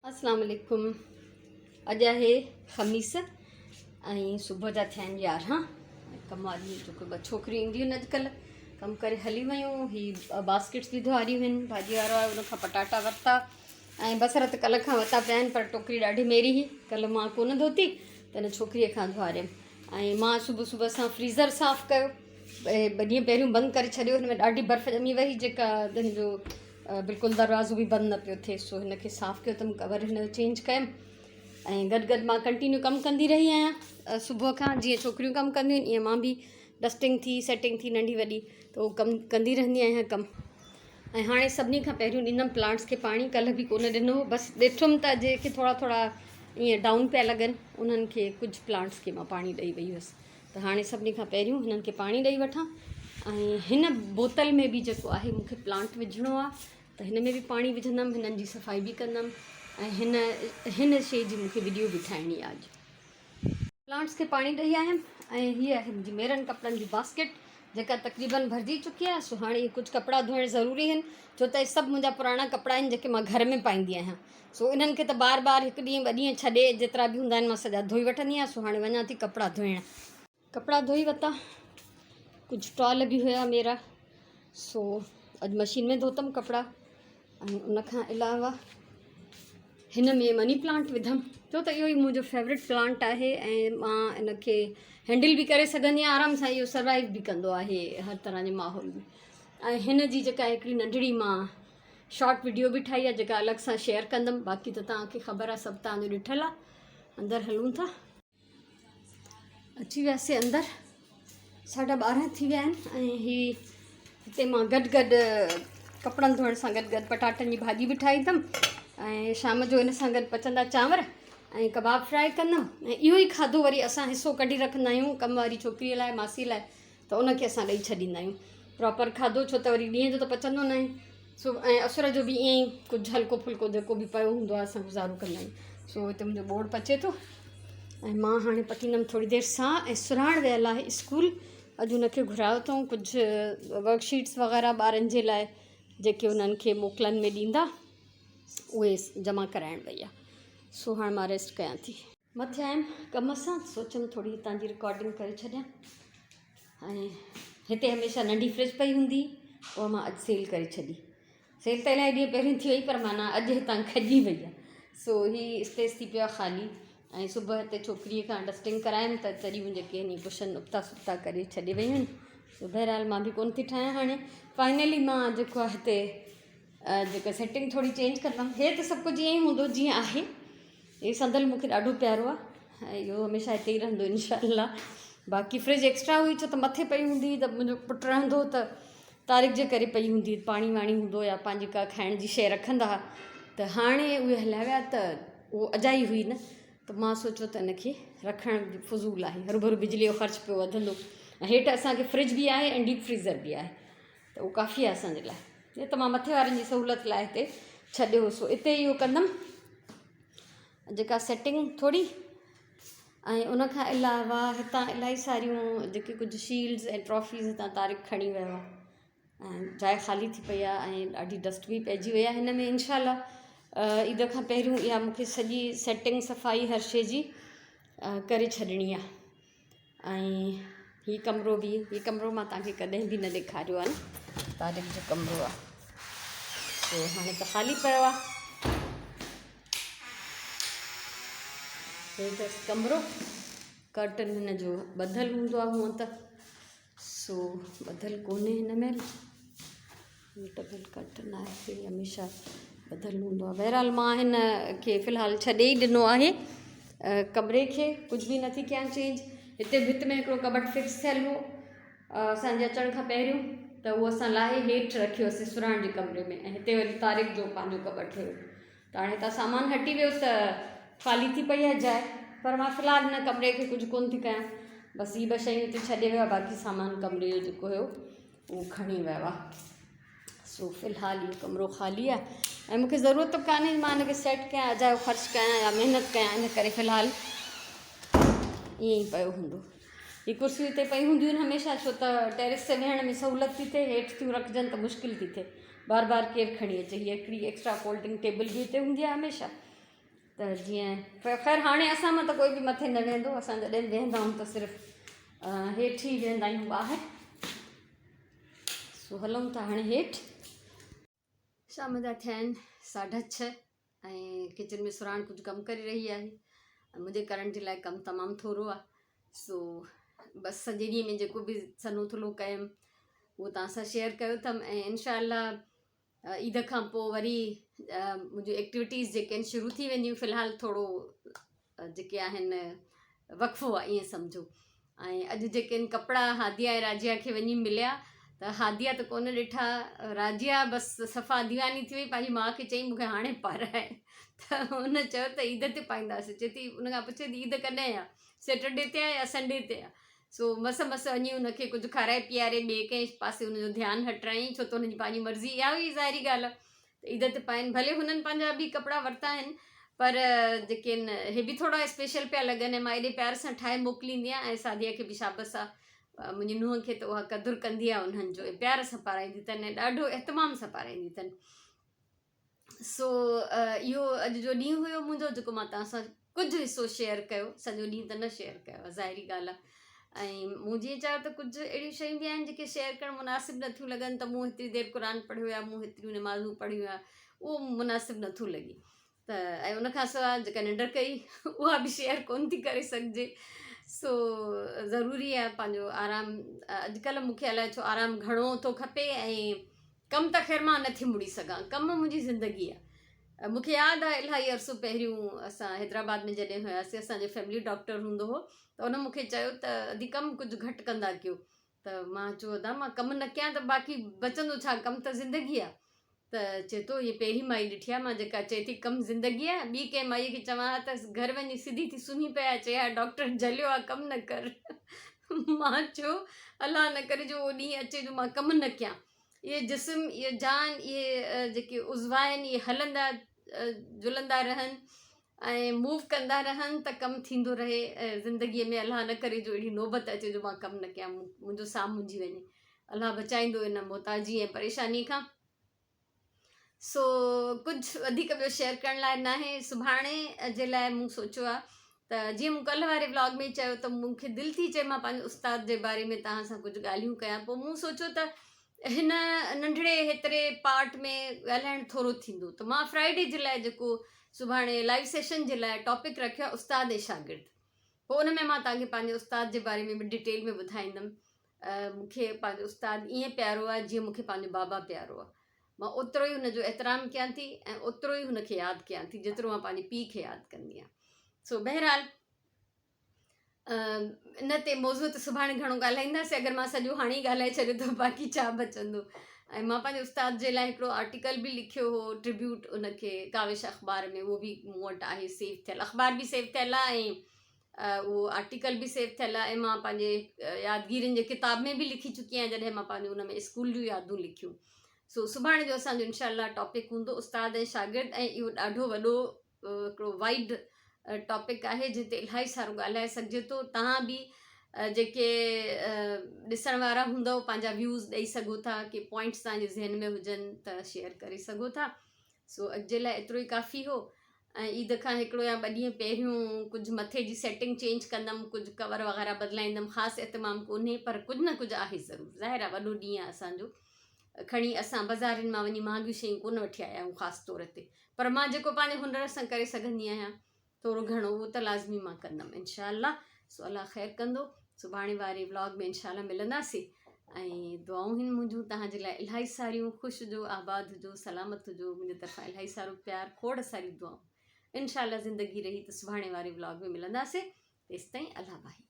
اسلام عليڪم اڄ آهي خميس ۽ صبح جا ٿيا آهن 11 ڪم واري جو ٻه ڇوڪريون اينديون آهن اڄڪلهه ڪم ڪري هلي ويون هي باسڪيٽس به ڌواريون آهن ڀاڄي وارو آيو ان کان پٽاٽا ورتا ۽ بصر ته ڪلهه کان ورتا پيا آهن پر ٽوڪري ڏاڍي ميري هئي ڪلهه مان ڪونه ڌوتي ته ان ڇوڪريء کان ڌواريم ۽ مان صبح صبح سان فريزر صاف ڪيو ٻه ڏينهن پهريون بند ڪري ڇڏيو هن ۾ ڏاڍي برف ڄمي وئي جيڪا هن جو بلڪل دروازو به بند نه پيو ٿئي سو هن کي صاف ڪيو اٿم ڪور هن جو چينج ڪيم ۽ گڏ گڏ مان ڪنٽينيو ڪم ڪندي رهي آهيان صبح کان جيئن ڇوڪريون ڪم ڪنديون آهن ائين مان به ڊسٽنگ ٿي سيٽنگ ٿي ننڍي وڏي ته اهو ڪم ڪندي رهندي آهيان ڪم ۽ هاڻي سڀني کان پهريون ڏيندم پلانٽس کي پاڻي ڪلهه به ڪونه ڏنو هو بس ڏٺم ته جيڪي ٿورا ٿورا ائين ڊائون پيا لڳن انهن کي ڪجهه پلانٽس کي مان پاڻي ڏئي وئي هيس ته هاڻي سڀني کان پهريون هنن کي پاڻي ڏئي وٺان ۽ هن بوتل ۾ به جيڪو آهي مون کي پلانٽ وجهڻو آهي ته هن ۾ به پاڻي وجهندم هنن جي صفائي به ڪندم ۽ هن هن شي جي مون کي وڊيو به ٺاهڻي آهي اڄ. پلانٽس کي پاڻي ڏئي آيم ۽ هي آهي منهنجي ميرن ڪپڙن جي باسڪيٽ جيڪا تقريبن ڀرجي چڪي آهي سو هاڻي ڪجهه ڪپڙا ڌوئڻ ضروري آهن ڇو ته اهي سڀ منهنجا پراڻا ڪپڙا آهن جيڪي مان گهر ۾ پائيندي آهيان سو انهن کي ته بار بار هڪ ڏينهن ٻه ڏينهن ڇڏي جيترا به هوندا آهن مان سڄا ڌوئي وٺندي آهيان سو هاڻي وڃان ٿي ڪپڙا ڌوئڻ. ڪپڙا ڌوئي ورتا ڪجهه ٽال به هيا ميرا سو اڄ مشين ۾ ڌوتم ڪپڙا ۽ ان کان علاوه هن ۾ مني پلانٽ وڌم ڇو ته اهو ئي منهنجو فيورٽ پلانٽ آهي ۽ مان ان کي هينڊل به ڪري سگهندي آهيان آرام سان اهو سروائيو به ڪندو آهي هر طرح جي ماحول ۾ ۽ هن جي جيڪا هڪڙي ننڍڙي مان شارٽ وڊيو به ٺاهي آهي جيڪا الڳ سان شيئر ڪندم باقي ته توهان کي خبر آهي سڀ توهان جو ڏٺل آهي اندر هلون ٿا. اچي وياسي اندر 12:30 ٿي ويا آهن ۽ هي هتي مان گڏ گڏ ڪپڙن ڌوئڻ سان گڏ گڏ پٽاٽن جي ڀاڄي به ٺاهي اٿم ۽ شام جو ان سان گڏ پچندا چانور ۽ ڪباب فرائي ڪندم ۽ اهو ئي کاڌو وري اسان حصو ڪڍي رکندا آهيون ڪم واري ڇوڪري لاء ماسي لاء ته ان کي اسان ڏئي ڇڏيندا آهيون پراپر کاڌو ڇو ته وري ڏينهن جو ته پچندو ناهي سو ۽ اسر جو به ائين ئي ڪجهه هلڪو ڦلڪو جيڪو به پيو هوندو آهي اسان گذارو ڪندا آهيون سو هتي منهنجو ٻوڙ پچي ٿو ۽ مان هاڻي پٽيندم ٿوري دير سان ۽ سرهاڻ ويل آهي اسڪول اڄ هن کي گهرايو اٿئون ڪجهه ورڪ شيٽس وغيره ٻارن جي لاء جيڪي انهن کي موڪلن ۾ ڏيندا اهي جمع ڪرائڻ وئي آهي سو هاڻي مان ريسٽ ڪيان ٿي. مٿي آيم ڪم سان سوچيم ٿوري هتان جي رڪارڊنگ ڪري ڇڏيان ۽ هتي هميشه ننڍي فرج پئي هوندي اها مان اڄ سيل ڪري ڇڏي سيل ته الاهي ڏينهن پهرين ٿي وئي پر معنيٰ اڄ هتان کڄي وئي آهي سو هي اسپيس ٿي پيو آهي خالي ۽ صبح هتي ڇوڪريء کان ڊسٽنگ ڪرايم ته چريون جيڪي آهن ڪشن ابتا سبتا ڪري ڇڏي ويون آهن سو بهرحال مان به ڪونه ٿي ٺاهيان هاڻي فائنلي مان جيڪو آهي هتي جيڪا سيٽنگ ٿوري چينج ڪندم هي ته سڀ ڪجهه ائين ئي هوندو جيئن آهي هي صندل مون کي ڏاڍو پيارو آهي ۽ اهو هميشه هتي ئي رهندو انشاء الله باقي فرج ايڪسٽرا هئي ڇو ته مٿي پئي هوندي ته منهنجو پٽ رهندو ته طارق جي ڪري پئي هوندي پاڻي واڻي هوندو يا پنهنجي ڪا کائڻ جي شيء رکندا هئا ته هاڻي اهي هليا ويا ته اهو اجائي هئي نه ته مان سوچيو ته ان کي رکڻ فضول آهي هروڀرو بجلي جو خرچ پيو وڌندو ۽ هيٺ اسانکي فرج به آهي ۽ ڊيپ فريزر به آهي ته اهو ڪافي آهي اسانجي لاء نه ته مان مٿي وارن جي سهولت لاء هتي ڇڏيو هو سو اتي اهو ڪندم جيڪا سيٽنگ ٿوري ۽ ان کان علاوه هتان الاهي ساريون جيڪي ڪجهه شيلڊز ۽ ٽرافيز هتان طارق کڻي ويو آهي ۽ جاء خالي ٿي پئي آهي ۽ ڏاڍي ڊسٽ به پئجي وئي آهي هن ۾ انشاء الله عيد کان پهريون اها مونکي سڄي سيٽنگ صفائي هر شي جي ڪري ڇڏڻي آهي ۽ هي ڪمرو به هي ڪمرو مان توهان کي ڪڏهن به نه ڏيکاريو آهي نه طارق جو ڪمرو آهي سو هاڻي ته خالي پيو آهي هي اٿس ڪمرو ڪرٽن هن جو ٻڌل هوندو آهي هونئن ته سو ٻڌل ڪونهي هن مهل ڊبل ڪرٽن آهي هميشه ٻڌل هوندو آهي بهرحال مان هن کي في الحال ڇڏي ئي ڏنو آهي ڪمري کي ڪجهه به نٿي ڪيان چينج هتي ڀت ۾ هڪڙو ڪٻٽ فڪس ٿيل هو اسانجي اچڻ کان پهريون ته اهو اسان لاهي هيٺ رکيوسي سرهاڻ جي ڪمري ۾ ۽ هتي وري طارق جو پنهنجو ڪٻٽ هيو ته هاڻي هتان سامان هٽي ويو ته خالي ٿي پئي آهي جاء پر مان في الحال هن ڪمري کي ڪجهه ڪونه ٿي ڪيان بس هي ٻه شيون هتي ڇڏي ويو آهي باقي سامان ڪمري جو جيڪو هيو اهو کڻي ويو آهي سو في الحال اهو ڪمرو خالي آهي ۽ مونکي ضرورت به ڪانهي مان هن کي سيٽ ڪيان اجايو خرچ ڪيان يا محنت ڪيان ان ڪري في الحال ائين ئي پيو هوندو هي ڪرسيون هتي پئي هونديون آهن هميشه ڇو ته ٽيرس تي ويهڻ ۾ سهولت ٿي ٿئي هيٺ ٿيون رکجن ته مشڪل ٿي ٿئي بار بار ڪير کڻي اچي هي هڪڙي ايڪسٽرا فولڊنگ ٽيبل به هتي هوندي آهي هميشه. ته جيئن خير هاڻي اسان مان ته ڪوئي به مٿي نه ويهندو اسان جڏهن به ويهندا آهيون ته صرف هيٺ ئي ويهندا آهيون ٻاهر سو هلون ٿا هاڻي هيٺ. شام جا ٿيا آهن ساڍا ڇهه ۽ ڪچن ۾ سراڻ ڪجهه ڪم ڪري رهي آهي منهنجي ڪرڻ جي لاء ڪم تمام ٿورو آهي سو بس سڄي ڏينهن ۾ جيڪو به سنهو ٿلهو ڪيم اهو توهان سان شيئر ڪيو اٿم ۽ انشاء الله عيد کان پوء وري منهنجون ايڪٽيوٽيز جيڪي آهن شروع ٿي وينديون في الحال ٿورو جيڪي آهن وقفو آهي ائين سمجهو ۽ اڄ جيڪي آهن ڪپڙا هاديه ۽ راجيا کي وڃي مليا ته هاديه ته ڪونه ڏٺا راجيا بس صفا ديواني ٿي وئي پنهنجي ماء کي چئي مونکي هاڻي پارائي ته هن چيو ته عيد تي پائينداسين چئي ٿي ان کان پڇي ٿي عيد ڪڏهن آهي سيٽرڊي تي آهي يا سنڊي تي آهي سو مس مس وڃي هن کي ڪجهه کارائي پياري ٻئي ڪنهن پاسي هن جو ڌيان هٽرايائين ڇو ته هن جي پنهنجي مرضي اها هئي ظاهري ڳالهه آهي ته عيد تي پائين ڀلي هنن پنهنجا به ڪپڙا ورتا آهن پر جيڪي آهن هي به ٿورا اسپيشل پيا لڳن ۽ مان ايڏي پيار سان ٺاهي موڪليندي آهيان ۽ سعديه کي به شابس آهي منهنجي نونهن کي ته اها قدر ڪندي آهي انهن جو ۽ پيار سان پارائيندي اٿن ۽ ڏاڍو اهتمام سان پارائيندي اٿن سو اهو اڄ جو ڏينهن هيو منهنجو جيڪو مان توهان سان ڪجهه حصو شيئر ڪيو سڄو ڏينهن ته نه شيئر ڪيو ظاهري ڳالهه آهي ۽ مون جيئن چيو ته ڪجهه اهڙيون شيون به آهن جيڪي شيئر ڪرڻ مناسب نٿيون لڳن ته مون هيتري دير قرآن پڙهيو يا مون هيتريون نمازون پڙهيون يا اهو مناسب نٿو لڳي ته ۽ ان کان سواء جيڪا ننڊ ڪئي اها به شيئر ڪونه ٿي ڪري سگهجي سو ضروري آهي پنهنجو آرام اڄڪلهه مونکي الائي ڇو آرام گهڻو ٿو کپي ۽ ڪم ته خير مان نٿي مڙي سگهان، ڪم منهنجي زندگي آ. مون کي ياد آ الاهي عرصو پهريون اسان حيدرآباد ۾ جڏهن هياسين اسان جو فيملي ڊاڪٽر هوندو هو ته ان مون کي چيو ته ادي ڪم ڪجهه گهٽ ڪندا ڪيو ته مان چيو ادا مان ڪم نه ڪيان ته باقي بچندو ڇا ڪم ته زندگي آ ته چئي ٿو هي پهرين مائي ڏٺي آ مان جيڪا چئي ٿي ڪم زندگي آ ٻي ڪنهن مائي کي چوان ها ته گهر وڃي سڌي ٿي سمهي پئي ها چئي ها ڊاڪٽر جهليو آ ڪم نه ڪر مان چيو الله نه ڪري جو اهو ڏينهن اچي جو مان ڪم نه ڪيان اهي جسم، اهي جان، اهي جيڪي عضوا آهن اهي هلندا جلندا رهن ۽ موو ڪندا رهن ته ڪم ٿيندو رهي زندگيء ۾ الله نه ڪري جو اهڙي نوبت اچي جو مان ڪم نه ڪيان منهنجو ساهه منجهي وڃي الله بچائيندو ان محتاجي ۽ پريشاني کان سو ڪجهه وڌيڪ ٻيو شيئر ڪرڻ لاء ناهي سڀاڻي جي لاء مون سوچيو آهي ته جيئن مون ڪلهه واري ولاگ ۾ چيو ته مون کي دل ٿي چئي مان پنهنجي استاد جي باري ۾ توهان سان ڪجهه ڳالهيون ڪيان پوء مون سوچيو ته هن ننڍڙي هيتري پارٽ ۾ ڳالهائڻ ٿورو ٿيندو ته مان فرائيڊي جي لاء جيڪو سڀاڻي لائيو سيشن جي لاء ٽاپڪ رکيو آهي استاد ۽ شاگرد پوء ان ۾ مان توهان کي پنهنجي استاد جي باري ۾ به ڊيٽيل ۾ ٻڌائيندم مون کي پنهنجو استاد ائين پيارو آهي جيئن مون کي پنهنجو بابا پيارو آهي. مان اوترو ئي هن جو احترام ڪيان ٿي ۽ اوترو ئي هن کي ياد ڪيان ٿي جيترو مان پنهنجي پيء کي ياد ڪندي آهيان. سو بهرحال ان تي موضوع تي سڀاڻي گهڻو ڳالهائينداسين اگر مان سڄو هاڻي ئي ڳالهائي ڇڏيو ته باقي ڇا بچندو ۽ مان پنهنجي استاد جي لاء هڪڙو آرٽيڪل به لکيو هو ٽربيوٽ ان کي ڪاوش اخبار ۾ اهو به مون وٽ آهي سيو ٿيل اخبار به سيو ٿيل آهي ۽ اهو آرٽيڪل به سيو ٿيل آهي ۽ مان پنهنجي يادگيرين جي ڪتاب ۾ به لکي چڪي آهيان جڏهن مان پنهنجو ان ۾ اسڪول جون يادون لکيون سو سڀاڻي جو اسانجو انشاء الله ٽاپڪ هوندو استاد ۽ شاگرد ۽ اهو ڏاڍو وڏو هڪڙو وائڊ ٽاپڪ آهي جنهن تي الاهي سارو ڳالهائي سگهجي ٿو تهان به جيڪي ڏسڻ وارا هوندو پنهنجا ويوز ڏئي سگهو ٿا ڪي پوائنٽس تهان جي ذهن ۾ هجن ته شيئر ڪري سگهو ٿا سو اڄ جي لاء ايترو ئي ڪافي هو ۽ عيد کان هڪڙو يا ٻه ڏينهن پهريون ڪجهه مٿي جي سيٽنگ چينج ڪندم ڪجهه ڪور وغيره بدلائيندم خاص اهتمام ڪونهي پر ڪجهه نه ڪجهه آهي ضرور ظاهر آهي وڏو ڏينهن آهي اسان جو کڻي اسان بازارين مان وڃي مهانگيون شيون ڪونه وٺي آيا آهيون خاص طور تي پر مان جيڪو پنهنجي هنر سان ڪري سگهندي آهيان ٿورو گهڻو اهو ته لازمي مان ڪندم انشاء الله سو الله خير ڪندو سڀاڻي واري ولاگ ۾ انشاء الله ملنداسين ۽ دعائون هن منهنجون توهان جي لاء الاهي ساريون خوش هجو آباد هجو سلامت هجو منهنجي طرفان الاهي سارو پيار کوڙ ساريون دعائون انشاء الله زندگي رهي ته سڀاڻي واري ولاگ ۾ ملنداسين تيستائين الله باهي.